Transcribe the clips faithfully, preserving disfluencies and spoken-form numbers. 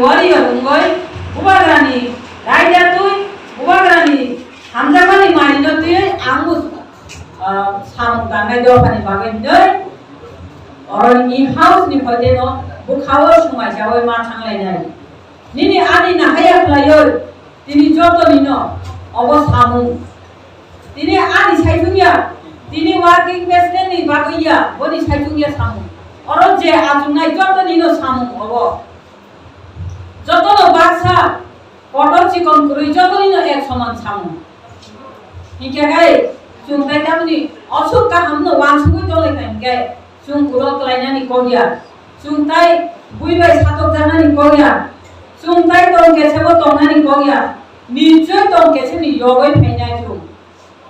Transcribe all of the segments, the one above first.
Warrior wngwi bubagrani raida twi, bubagrani hamjakmani manino twi ang bo, ah, samung tangnai dophani bagwi hwnwi oroni in house ni hoiteno bwkhao swmaisaui ma thanglainai. Nini ani nahaya khlaiwi tini jotonino obo samung. Tini ani saichung ya, tini working president ni bagwi ya, boni saichung ya samung. Oro je achungnai jotonino samung obo. Jotono baksa kotor chikon kwrwi jotonino ek soman samung. Hinkhe hai chwng tai tamni osuk kahamno wansugwi tonglaikha hinkhe chwng uro klainani kok ya. Chwng tai bui bai satokjaknani kok ya. Chwng tai tong kesebo tongnani kok ya. Nichoi tong keseni yogwi phainai chwng.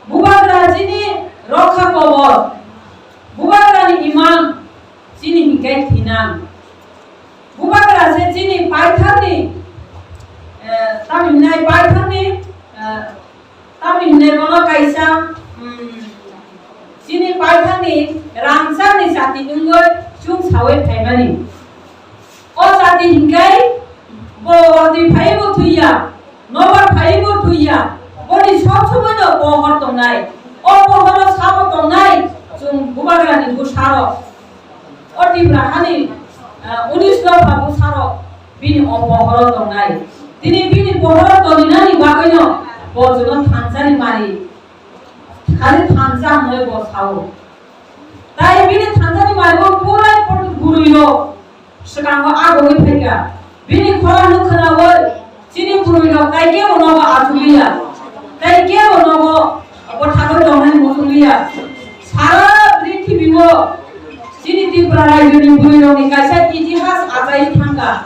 Bubagra chini rokha kobor. Bubagrani imang chini hinkhe thinang. Bubagra se chini paitharni, eh, tamhinai paitharni, eh, tamhinai bono kaisa, mm, chini paitharni rangchakni jati wngwi chwng saui phaimani. O jati hinkhe bo watwi phaibo thwiya, nobar phaibo thwiya, boni sob somoino pohor tongnai. O pohoro sabo tongnai chwng bubagrani bwsarok. O Tipra hani, ah, unis dopha bwsarok bini o pohoro tongnai. Tini bini pohoro toninani bagwino bo chwngno thansani mari. Khali thansa hwnwi bo sao. Tai bini thansani mari bo purai purtwi bwrwirok swkango agogwi phaikha. Bini khorang no khwnaui chini bwrwirok tai kebo nogo achukliya, tai kebo nogo bwthagwi tongnani muchungliya. Sara prithibio chini Tripura rajyoni bwrwirokni kaisa itihas achai thangkha.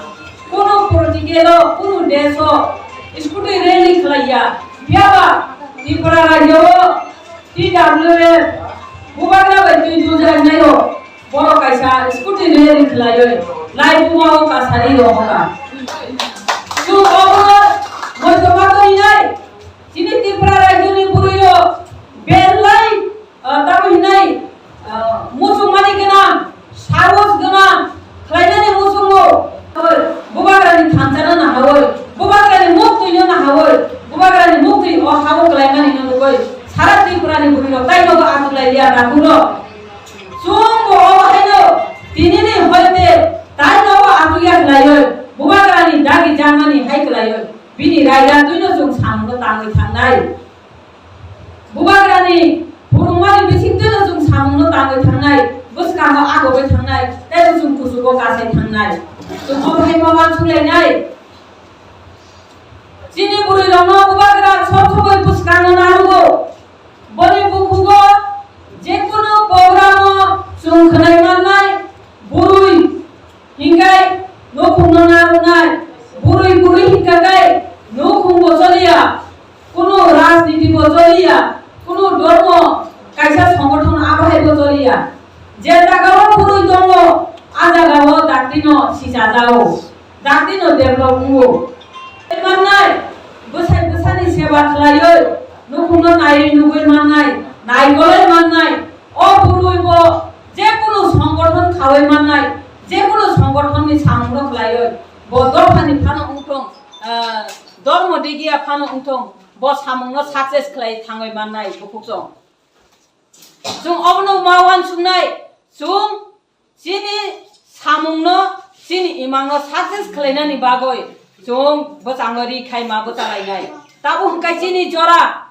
Kunu political-o, kunu desh-o scooty rally khlaiya. Phiyaba Tripura rajyo-o T W F bubagra bai twi dujak naio. Borok kaisa scooty rally khlaiwi laibuma o kasari rohorkha. Chwng obono moitoma twi nai. Chini Tripura rajyoni bwrwirok belai, ah, tamo hinai, ah, muchungmani gwnang, sahos gwnang khlainani muchungo. Bubagrani thansa no nahaui, bubagrani muktwi no nahaui, bubagrani muktwi o hao klaimani no nugui sara Tripura ni bwrwi rok tai nogo achuklai liya nakhung rok. Chwng bo o haino tini ni hoite tai nogo achukya khlaioi, bubagrani dagi jangmani hai khlaioi, bini raida twi no chwng samung no tangwi thangnai. Bubagrani phunukmani bisingtwino chwng samungno tangwi thangnai, bwskango agogwi thangnai, tei chwng kuchugo kasai thangnai. Chwng obo hai ma wansukhlainai. Chini bwrwirokno bubagra sob somoi bwskango narugo. Boni bukhugo jekunu programo chwng khwnai mannai bwrwi. Hinkhe nukhungno narwknai, bwrwi bwrwi hinkha khe nukhungbo choliya, kunu rajnitibo choliya, kunu dhormo kaisa songothon abohaibo choliya. Je jagao bwrwi tongo, a jagao daktino sichajao, daktino develop wngo. Mannai, bwsai bwsani seba khlaiwi, nukhungno naiwi nugwi mannai, naikolwi mannai, o bwrwibo jekunu songothon khawi mannai, jekunu songothonni samungno khlaiwi, bo dophani phano wngthong, ah, dormo digiya phano wngthong, bo samungno success khlai thangwi mannai bukhukchong. Chwng obono ma wansuknai, chwng chini samungno, chini imangno success khlainani bagwi chwng bwchango ri khai ma bwchalainai. Tabuk hwnkhe chini jora,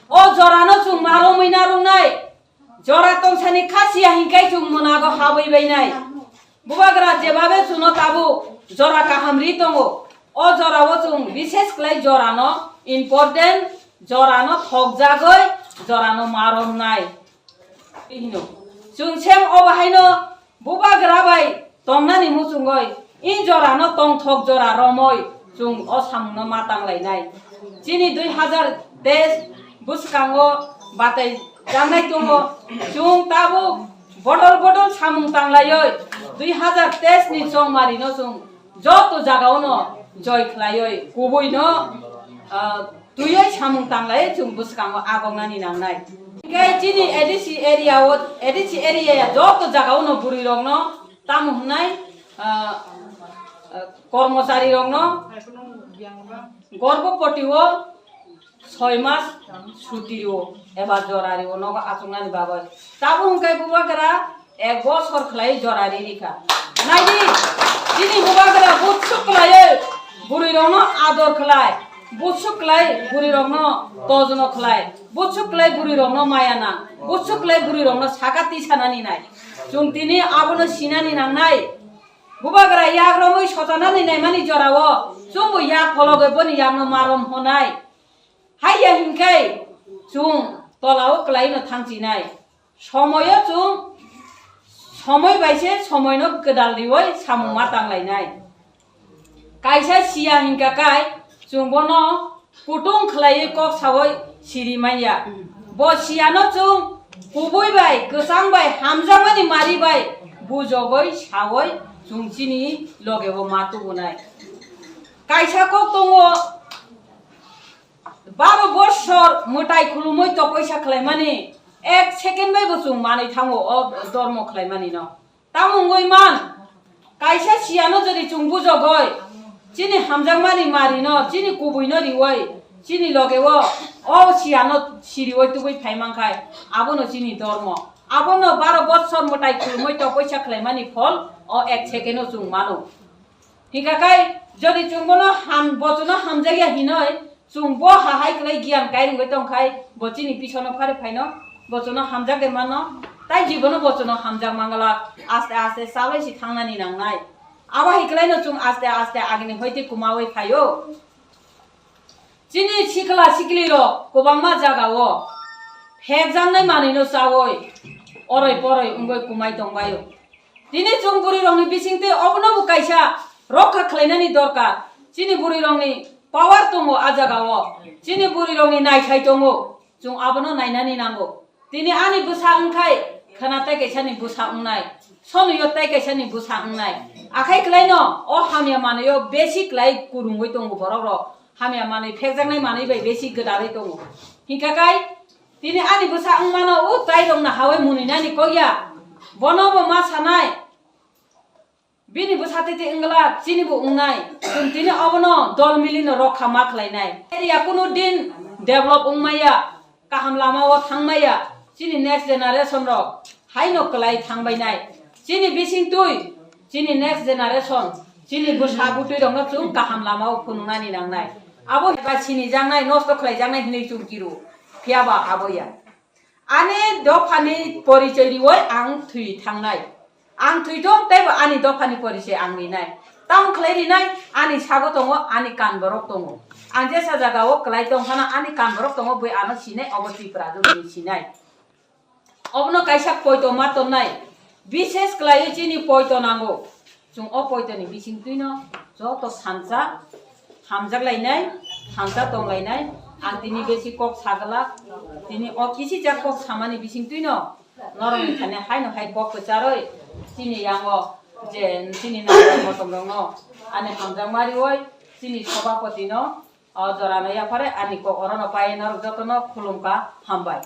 o jorano chwng ma romwi narwknai. Jora tongsani khasiya hinkhe chwng mwnago habwi bainai. Bubagra jebabe chwngno tabuk jora kaham ri tongo. O jorao chwng bishes khlai jorano important, jorano thokjagwi, jorano ma romnai. Hino. Chwng sem obo haino bubagra bai tongnani muchungoi, i jorano tongthok jora romoi chwng o samungno ma tanglainai. Chini dui hazar teis bwskango batai janai tongo, chwng tabuk bodol bodol samung tanglaioi dui hazar teis ni chongmarino chwng joto jagaono joi khlaioi kubuino, ah, twiwi samung tanglaioi chwng bwskango agoknani nangnai. Hinkhe chini A D C area o, A D C area ya joto jagaono bwrwirokno tamo hwnai, ah, Kormochari rokno gorbhopoti o soi mas suti rio eba jora rio nogo achuknani bagwi. Tabuk hwnkhe bubagra ek bosor khlai jora ri rikha. Naidi, chini bubagra butsuk khlaiwi bwrwi rokno ador khlai, butsuk khlai bwrwi rokno tojno khlai, butsuk khlai bwrwi rokno maya nang, butsuk khlai bwrwi rokno saka tisanani nai. Chwng tini abono sinani nangnai. Bubagra yak romwi sotanani naimani jorao chwngbo yak phologwi boni yakno marom honai. Haiya hinkhe chwng tolao kwlaino thangchinai. Somoio chwng somoi bai se somoino gwdal riwi samung ma tanglainai. Kaisa siya hinkha kai chwng bono kutung khlaiwi kok sawi siri manya. Bo siyano chwng kubui bai, kwchang bai, hamjakmani mari bai bujogwi sawi chwng chini logeo ma tubunai. Kaisa kok tongo, baro bosor mwtai khulumwi topoi sa khlaimani ek second bai bo chwng manwi thango o dormo khlaimanino. Tamo wngwi man, kaisa siyano jodi chwng bujogoi, chini hamjakmani marino, chini kubuino riwoi, chini logeo o siyano siriwoi tubui phai mankhai, abono chini dormo. Abono baro bosor mwtai khulumwi topoi sa khlaimani phol o ek second o chwng mano. Hingkha kai, jodi chwng bono ham, bochono hamjakya hinoi, chwng bo hahai kwlai giyan kairwngwi tongkhai, bo chini pisono phari phaino, bochono hamjak de mano, tai jibono bochono hamjak mangala, aste aste chalai si thangnani nangnai. Abo hai kwlaino chwng aste aste agini hoite kumawi phaio. Chini sikla sikli rok kwbangma jagao phekjaknai manwino chawi oroi poroi wngwi kumai tongbaio. Tini chwng bwrwi rokni bisingtwi obono bo kaisa rokha khlainani dorkar. Chini bwrwi rokni power tongo a jagao. Chini bwrwi rokni naithai tongo. Chwng abono nainani nango. Tini ani bwsa wngkhai khwna tai kaisani bwsa wngnai. Sonoyo tai kaisani bwsa wngnai. Akhai kwlaino o hamya manwio besi kwlai kurungwi tongo borok rok. Hamya manwi phekjaknai manwi bai besi gwdalwi tongo. Hingkha kai tini ani bwsa wngmano o tai rokno hawi mwnwi nani kokya. Bono bo ma sanai. Bini bwsa tete wngla, chini bo wngnai. Chwng tini obono dol milino rokha ma khlainai. Area kunu din develop wngmaya, kaham lamao thangmaya. Chini next generation rok haino kwlai thangbainai. Chini bising twi, chini next generation, chini bwsa bwtwi rokno chwng kaham lamao phunuknani nangnai. Abo ba sinijaknai, nosto khlaijaknai hinwi chwng kiru. Phiya ba aboya. Ani dophani porichoi riwi ang thwi thangnai. Ang thwi thung teibo ani dophani porichoi ang rinai. Tamo khlai rinai, ani sago tongo, ani kan borok tongo. Ang jesa jagao kwlai tong phano ani kan borok tongo, bui ano sinai, obo Tripura jogoni sinai. Obono kaisa poito ma tonnai. Bishes kwlaiwi chini poito nango. Chwng o poitoni bisingtwino joto sansa hamjak lainai, thansa tong lainai. Ang tini besi kok sagwlak, tini o kisijak kok samani bisingtwino norokni thani haino hai kok kwcharwi chini yango je chini nangkha motom rokno ani hamjak mariwi chini sobhapotino o jorano yaphare ani kok orono pai norok jotono khulumkha, hambai.